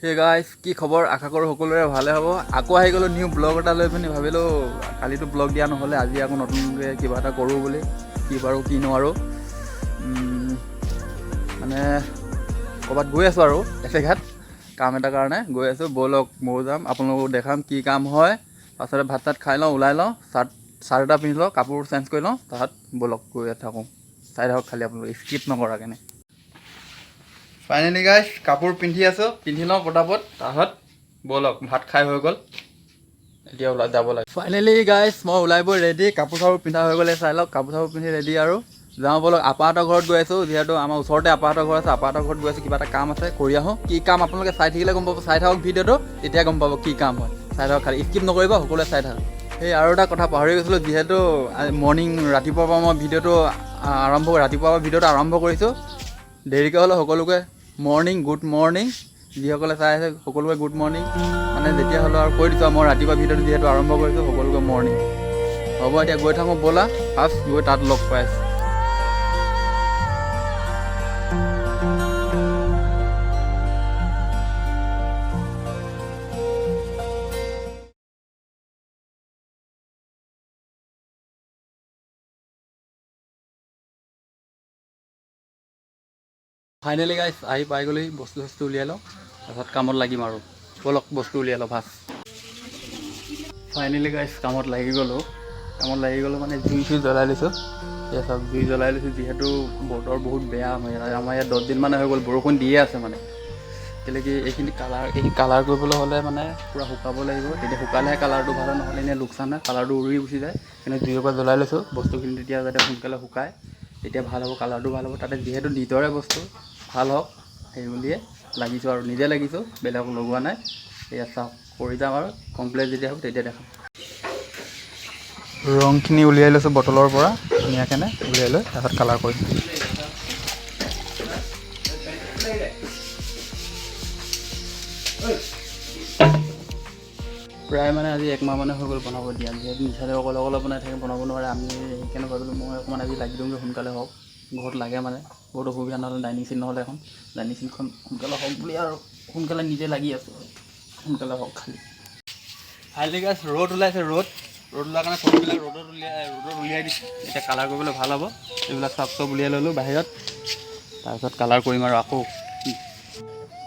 Hey guys, কি খবৰ? আশা কৰোঁ সকলোৰে ভালে হ'ব। আকৌ আহি গ'লোঁ নিউ ব্লগ এটা লৈ পিনি। ভাবিলোঁ কালিতো ব্লগ দিয়া নহ'লে, আজি আকৌ নতুনকৈ কিবা এটা কৰোঁ বুলি। কি পাৰোঁ কি নোৱাৰোঁ, মানে ক'ৰবাত গৈ আছোঁ আৰু এজেগাত কাম এটাৰ কাৰণে গৈ আছোঁ। ব'লক, ময়ো যাম, আপোনালোকক দেখাম কি কাম হয়। পাছতে ভাত চাত খাই লওঁ, ওলাই লওঁ, চাৰ্ট চাৰ্ট এটা পিন্ধি লওঁ, কাপোৰ চেঞ্জ কৰি লওঁ, তাৰপাছত ব'লক গৈ থাকোঁ। চাই থাকক খালি আপোনালোকে স্কিপ নকৰাকেনে। ফাইনেলি গাইজ, কাপোৰ পিন্ধি আছোঁ, পিন্ধি লওঁ পটাপট, তাৰপাছত ব'লক। ভাত খাই হৈ গ'ল, এতিয়া ওলাই যাব লাগে। ফাইনেলি গাইজ, মই ওলাই বৈ ৰেডি, কাপোৰ চাপোৰ পিন্ধা হৈ গ'লে। চাই লওক, কাপোৰ চাপোৰ পিন্ধি ৰেডি আৰু যাওঁ ব'লক। আপাহঁতৰ ঘৰত গৈ আছোঁ, যিহেতু আমাৰ ওচৰতে আপাহঁতৰ ঘৰ আছে। আপাহঁতৰ ঘৰত গৈ আছোঁ, কিবা এটা কাম আছে, কৰি আহোঁ। কি কাম আপোনালোকে চাই থাকিলে গম পাব। চাই থাকক ভিডিঅ'টো, তেতিয়া গম পাব কি কাম হয়। চাই থাকক খালি, স্কিপ নকৰিব, সকলোৱে চাই থাকক। সেই আৰু এটা কথা পাহৰি গৈছিলোঁ, যিহেতু মৰ্ণিং ৰাতিপুৱাৰ পৰা মই ভিডিঅ'টো আৰম্ভ ৰাতিপুৱাৰ পৰা ভিডিঅ'টো আৰম্ভ কৰিছোঁ, দেৰিকৈ হ'লেও সকলোকে মৰ্ণিং, গুড মৰ্ণিং। যিসকলে চাই আছে সকলোকে গুড মৰ্ণিং। মানে যেতিয়া হ'লেও আৰু কৈ দিছোঁ, মই ৰাতিপুৱা ভিডিঅ'টো যিহেতু আৰম্ভ কৰিছোঁ, সকলোকে মৰ্ণিং। হ'ব, এতিয়া গৈ থাকোঁ, ব'লা। ফাৰ্ষ্ট গৈ তাত লগ পাই আছোঁ। ফাইনেলি গাইজ, আহি পাই গ'লেই, বস্তু চস্তু উলিয়াই লওঁ, তাৰপাছত কামত লাগিম আৰু। ব'লক, বস্তু উলিয়াই লওঁ ফাৰ্ষ্ট। ফাইনেলি গাইজ, কামত লাগি গ'লোঁ। কামত লাগি গ'লোঁ মানে জুই চুই জ্বলাই লৈছোঁ। এয়া চাওক, জুই জ্বলাই লৈছোঁ। যিহেতু বতৰ বহুত বেয়া, আমাৰ ইয়াত 10 দিনমানে হৈ গ'ল বৰষুণ দিয়ে আছে। মানে কেলেকি এইখিনি কালাৰ, এইখিনি কালাৰ কৰিবলৈ হ'লে মানে পূৰা শুকাব লাগিব। তেতিয়া শুকালেহে কালাৰটো ভাল হয়, নহ'লে এনেই লোকচান হয়, কালাৰটো উৰি গুচি যায়। সেইকাৰণে জুই একুৰা জ্বলাই লৈছোঁ। বস্তুখিনি তেতিয়া যাতে সোনকালে শুকায়, তেতিয়া ভাল হ'ব, কালাৰটো ভাল হ'ব। তাতে যিহেতু নিজৰে বস্তু, ভাল হওক সেই বুলিয়ে লাগিছোঁ আৰু নিজে লাগিছোঁ, বেলেগক লগোৱা নাই। এয়া চাওক, কৰি যাম আৰু কমপ্লিট যেতিয়া হ'ব তেতিয়া দেখাম। ৰংখিনি উলিয়াই লৈছোঁ বটলৰ পৰা ধুনীয়াকেনে উলিয়াই লৈ, তাৰপাছত কালাৰ কৰিম। প্ৰায় মানে আজি একমাহ মানে হৈ গ'ল বনাব দিয়া। যিহেতু নিচাতে অকলে অকলে বনাই থাকে, বনাব নোৱাৰে। আমি সেইকাৰণে ভাবিলোঁ মই অকণমান আজি লাগি দিওঁগৈ, সোনকালে হওক। ঘৰত লাগে মানে বহুত অসুবিধা, নহ'লে ডাইনিং চিট, নহ'লে এখন ডাইনিং চিটখন সোনকালে হওক বুলি আৰু সোনকালে নিজে লাগি আছোঁ, সোনকালে হওক খালি। ফাইনেলি গাইজ, ৰ'দ ওলাইছে। ৰ'দ ৰ'দ ওলোৱাৰ কাৰণে ফটোবিলাক ৰ'দত উলিয়াই দিছোঁ। এতিয়া কালাৰ কৰিবলৈ ভাল হ'ব। এইবিলাক চব চব উলিয়াই ল'লোঁ বাহিৰত, তাৰপিছত কালাৰ কৰিম আৰু আকৌ।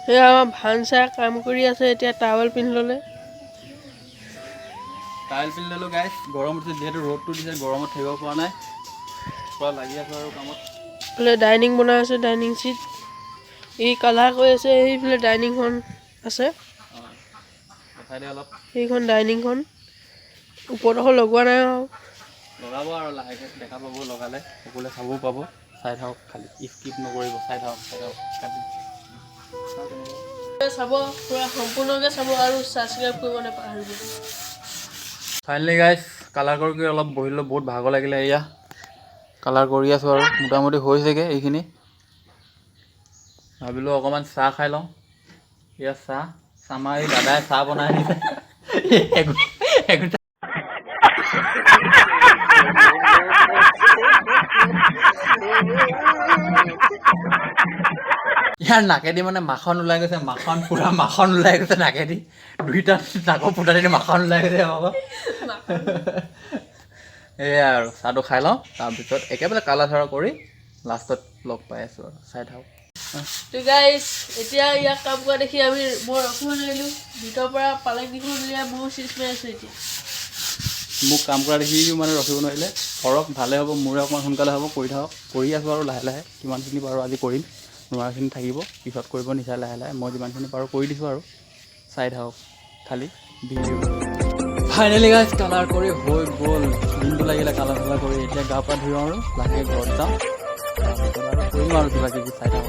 সেয়া আমাৰ ভান চাই কাম কৰি আছে। এতিয়া টাৱেল পিন্ধি ল'লে। টাৱেল পিন্ধি ল'লোঁ গাইজ। গৰম উঠিছে, যিহেতু ৰ'দটো দিছে, গৰমত থাকিব পৰা নাই। পূৰা লাগি আছোঁ আৰু কামত। এইফালে ডাইনিং বনাই আছে, ডাইনিং চিট। ই কালাৰ কৰি আছে। সেইফালে ডাইনিংখন আছে। অঁ, দেখাই দে অলপ। সেইখন ডাইনিংখন ওপৰডোখৰ লগোৱা নাই আৰু। লগাব আৰু লাহেকৈ দেখা পাব, লগালে সকলোৱে চাবও পাব। চাই থাকক খালি, স্কিপ নকৰিব, চাই থাকক, চাই থাকক খালি। চাওঁ কেনেকুৱা। চাব, পূৰা সম্পূৰ্ণকৈ চাব আৰু ছাবস্ক্ৰাইব কৰিব নাপাহৰিব। ফাইনেলি গাইজ, কালাৰ কৰি কৰি অলপ বহিলোঁ, বহুত ভাগৰ লাগিলে। এয়া কালাৰ কৰি আছোঁ আৰু মোটামুটি হৈছেগৈ এইখিনি। ভাবিলোঁ অকণমান চাহ খাই লওঁ। এয়া চাহ। আমাৰ এই দাদাই চাহ বনাই আনিছে। ইয়াৰ নাকেদি মানে মাখন ওলাই গৈছে, মাখন, পূৰা মাখন ওলাই গৈছে নাকেদি। দুইটা নাকৰ ফুটাদি মাখন ওলাই গৈছে আকৌ। এয়া আৰু চাহটো খাই লওঁ, তাৰপিছত একেবাৰে কালাৰ চালাৰ কৰি লাষ্টত লগ পাই আছোঁ আৰু চাই থাকক। তো গাইজ, এতিয়া ইয়াক কাম কৰা দেখি আমি মই ৰখিব নোৱাৰিলোঁ। ভিতৰৰ পৰা পালেং কেইখন উলিয়াই ময়ো চিজ মাৰি আছোঁ এতিয়া। মোক কাম কৰা দেখি মানে ৰখিব নোৱাৰিলে। কৰক, ভালে হ'ব, মোৰে অকণমান সোনকালে হ'ব। কৰি থাকক। কৰি আছোঁ আৰু লাহে লাহে কিমানখিনি পাৰোঁ আজি কৰিম, নোৱাৰাখিনি থাকিব, পিছত কৰিব নিচাই লাহে লাহে। মই যিমানখিনি পাৰোঁ কৰি দিছোঁ আৰু চাই থাকক খালি ভিডিঅ'। ফাইনেলি গাইজ, কালাৰ কৰি হৈ গ'ল। দিনটো লাগিলে কালাৰ চালাৰ কৰি। এতিয়া গা পা ধুওঁ আৰু লাহেকৈ ঘৰত যাওঁ, তাৰপিছত আৰু কৰিম আৰু কিবা কিবি, চাই থাকক।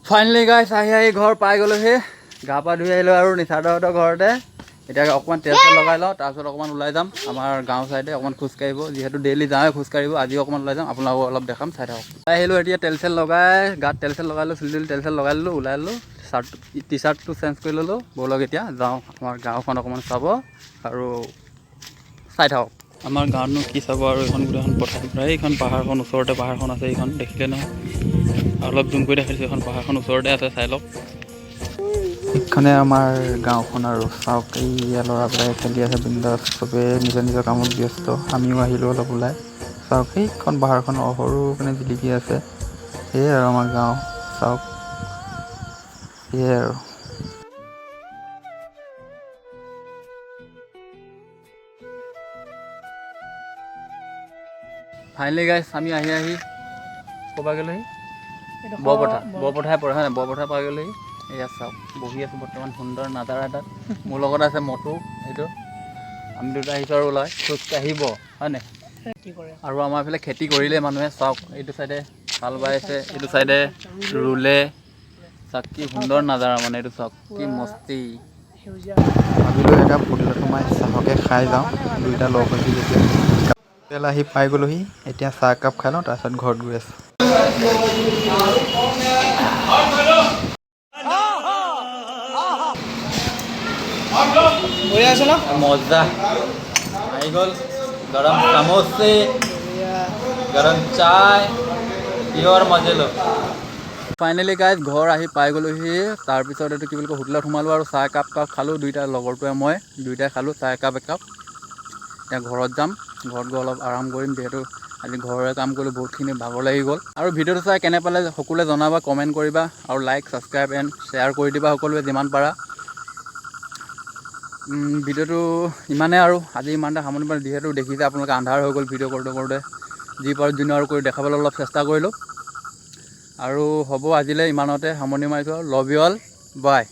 ফাইনেলি গাইজ, আহি আহি ঘৰ পাই গ'লোহি। গা পা ধুই আহিলোঁ আৰু নিচাদাহঁতৰ ঘৰতে। এতিয়া অকণমান তেল চেল লগাই লওঁ, তাৰপিছত অকণমান ওলাই যাম আমাৰ গাঁও চাইডে অকণমান খোজকাঢ়িব। যিহেতু ডেইলি যাওঁৱে খোজকাঢ়িব, আজিও অকণমান ওলাই যাম, আপোনালোকক অলপ দেখাম, চাই থাকক। ওলাই আহিলোঁ এতিয়া, তেল চেল লগাই, গাত তেল চেল লগাই ল'লোঁ, চুলি তুলি তেল চেল লগাই ল'লোঁ, ওলাই ল'লোঁ, চাৰ্ট টি চাৰ্টটো চেঞ্জ কৰি ল'লোঁ। ব'লক এতিয়া যাওঁ আমাৰ গাঁওখন অকণমান চাব আৰু চাই থাকক। আমাৰ গাঁৱতনো কি চাব আৰু, এইখন গোটেইখন পথাৰ। এইখন পাহাৰখন ওচৰতে, পাহাৰখন আছে এইখন, দেখিলে নহয়? অলপ জুম কৰি দেখাইছোঁ, এইখন পাহাৰখন ওচৰতে আছে, চাই লওক। এইখনে আমাৰ গাঁওখন আৰু চাওক, এইয়া ল'ৰাবিলাকে খেলি আছে বিন্দাছ, চবেই নিজৰ নিজৰ কামত ব্যস্ত। আমিও আহিলোঁ অলপ ওলাই। চাওক, সেইখন পাহাৰখন সৰু মানে জিলিকি আছে। সেয়াই আৰু আমাৰ গাঁও, চাওক, সেয়াই আৰু। ফাইনেলি গাইছ, আমি আহি আহি ক'ৰপৰা গ'লোহি? বৰপথাৰ। বৰপথাৰ পৰে হয় নাই? বৰপথাৰ পাই গ'লোহি। এয়া চাওক, বহি আছোঁ বৰ্তমান সুন্দৰ নাজাৰা এটাত। মোৰ লগত আছে মটো, এইটো আমি দুটা আহিছোঁ আৰু ওলাই খোজ কাঢ়িব, হয় নাই? আৰু আমাৰ এইফালে খেতি কৰিলে মানুহে, চাওক, এইটো চাইডে হাল বাই আছে, এইটো চাইডে ৰুলে। চাওক কি সুন্দৰ নাজাৰা, মানে এইটো চাওক কি মস্তি। ভাবিলোঁ একাপ হোটেলত সোমাই চাহকে খাই যাওঁ, দুইটা লগ হৈছোঁ যেতিয়া। হোটেল আহি পাই গ'লোহি, এতিয়া চাহ একাপ খাই লওঁ, তাৰপিছত ঘৰত গৈ আছোঁ। বঢ়িয়া আছে ন? মজা আহি গ'ল, গৰম সমোচে, গৰম চায়, পিয়ৰ মজে লো। ফাইনেলি গাইজ, ঘৰ আহি পাই গ'লোহি। তাৰপিছত এইটো কি বুলি কয়, হোটেলত সোমালোঁ আৰু চাহ একাপ কাপ খালোঁ দুইটা, লগৰটোৱে মই দুইটাই খালোঁ চাহ একাপ একাপ। এতিয়া ঘৰত যাম, ঘৰত গৈ অলপ আৰাম কৰিম, যিহেতু আজি ঘৰৰে কাম কৰিলোঁ, বহুতখিনি ভাগৰ লাগি গ'ল। আৰু ভিডিঅ'টো চাই কেনে পালে সকলোৱে জনাবা, কমেণ্ট কৰিবা আৰু লাইক, ছাবস্ক্ৰাইব এণ্ড শ্বেয়াৰ কৰি দিবা সকলোৱে যিমান পাৰা। ভিডিঅ'টো ইমানেই আৰু আজি ইমানতে সামৰণি মাৰিলোঁ। যিহেতু দেখিছে আপোনালোকে, আন্ধাৰ হৈ গ'ল ভিডিঅ' কৰোঁতে কৰোঁতে। যি পাৰোঁ যোনে আৰু কৰি দেখাবলৈ অলপ চেষ্টা কৰিলোঁ। আৰু হ'ব, আজিলৈ ইমানতে সামৰণি মাৰিছোঁ। Love you all, bye.